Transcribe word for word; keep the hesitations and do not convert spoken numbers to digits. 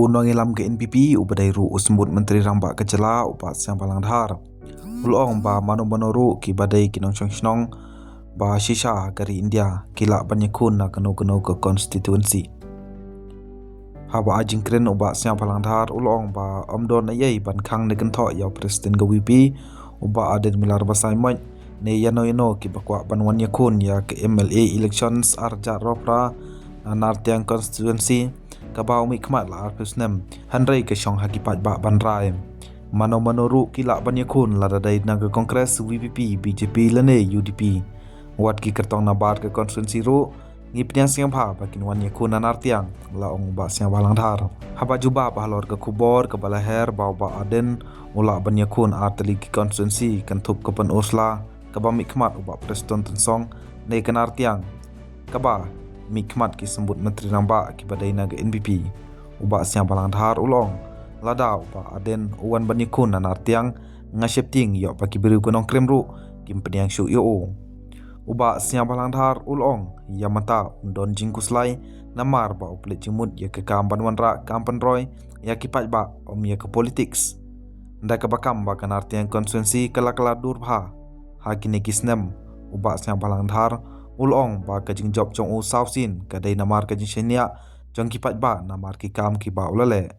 Nongïalam ka N P P uba dei ruh u Symbud Myntri Rangbah ka jylla u Bah Sniawbhalang Dhar u la ong ba mano mano ruh kiba dei ki nongshong shnong ba shisha ha ka ri India ki lah ban ïakhun na kano kano ka constituency. Haba ai jingkren u Bah Sniawbhalang Dhar u la ong ba ym don eiei ban khang ne kynthoh ïa u President ka V P u Bah Ardent Miller Basaiawmoit ne ïano ïano kiba kwah ban wan ïakhun ïa ka M L A elections ar hajar arphew phra na Nartiang constituency kaba u mihkhmat la arphew snem, hynrei ka shong ha ki paidbah ban rai. Mano mano ruh ki lah ban ïakhun, lada dei na ka Congress, V P P, B J P lane U D P. Wat ki kyrtong na bar ka constituency ruh ngi pdiang sngewbha ba kin wan ïakhun na Nartiang, la ong u Bah Sniawbhalang Dhar. Haba jubab halor ka khubor kaba la her ba u Bah Ardent u lah ban ïakhun ar tylli ki constituency kynthup ka Pynursla kaba mihkhmat u Bah Prestone Tynsong ne ka Nartiang kaba mihkhmat ki Symbud Myntri Rangbah kiba dei na ka N P P, u Bah Sniawbhalang Dhar u la ong, lada u Bah Ardent u wan ban ïakhun na Nartiang, nga sheptieng ïoh ba ki briew ka Nongkrem ruh kim pdiang shuh ïa u. U Bah Sniawbhalang Dhar u la ong, ïa mynta un don jingkhuslai namar ba u pynleit jingmut ïa ka kam ban wanrah kam pynroi ïa ki paidbah, ym ïa ka politics. Da kaba kam ba ka Nartiang constituency ka la kylla dur bha ha kine ki snem, u Bah Sniawbhalang Dhar u la ong ba ka jingjop jong u sawsien ka dei namar ka jingshaniah jong ki paidbah namar ki kam kiba u la leh.